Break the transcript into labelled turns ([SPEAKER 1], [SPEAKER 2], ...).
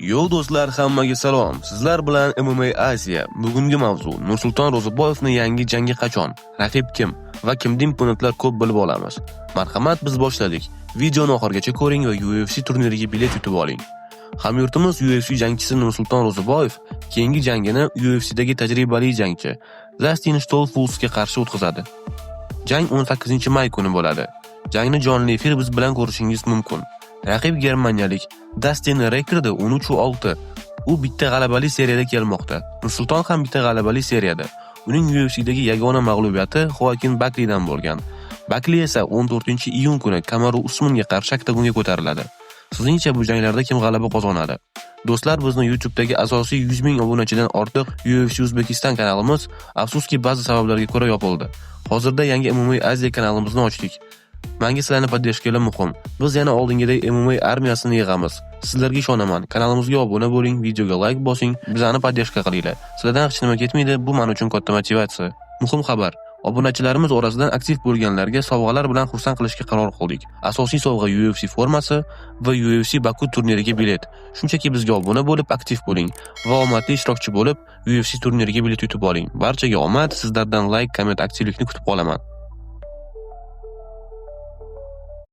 [SPEAKER 1] Yo do'stlar, hammaga salom. Sizlar bilan MMA Aziya. Bugungi mavzu: Nursulton Ro'ziboyevning yangi jangi qachon? Raqib kim va kimda imkoniyatlar ko'p, bilib olamiz. Marhamat, biz boshladik. Videoni oxirigacha ko'ring va UFC turniriga bilet yutib oling. Hamyurtimiz UFC jangchisi Nursulton Ro'ziboyev keyingi jangini UFCdagi tajribali jangchi Dastin Stoltzfusga qarshi o'tkazadi. Jang 18-may kuni bo'ladi. Jangni jonli efir biz bilan ko'rishingiz mumkin. Raqib germaniyalik Dastin, rekordi 13-6. U bitta g'alabali seriyada kelmoqda. Nursulton ham bitta g'alabali seriyada. Uning UFCdagi yagona mag'lubiyati Xoakin Baklidan bo'lgan. Bakli esa 14-iyun kuni Kamaru Usmonga qarshi oktagonga ko'tariladi. Sizningcha, bu janglarda kim g'alaba qozonadi? Do'stlar, bizni YouTube'dagi asosiy 100 ming obunachidan ortiq UFC Uzbekistan kanalimiz, afsuski, ba'zi sabablarga ko'ra yopildi. Hozirda yangi MMA Aziya kanalimizni ochdik. Menga sizlarni поддержка lar muhim. Biz yana oldingidek MMA armiyasini yig'amiz. Sizlarga ishonaman. Kanalimizga obuna bo'ling, videoga layk bosing, bizani поддержка qilinglar. Sizlardan hech nima ketmaydi, bu men uchun katta motivatsiya. Muhim xabar. Obunachilarimiz orasidan aktiv bo'lganlarga sovg'alar bilan xursand qilishga qaror qildik. Asosiy sovg'a UFC formasi va UFC Baku turniriga bilet. Shunchaki bizga obuna bo'lib, aktiv bo'ling va omadli ishtirokchi bo'lib, UFC turniriga bilet yutib oling. Barchaga omad, sizlardan layk, komment, aktivlikni kutib qolaman.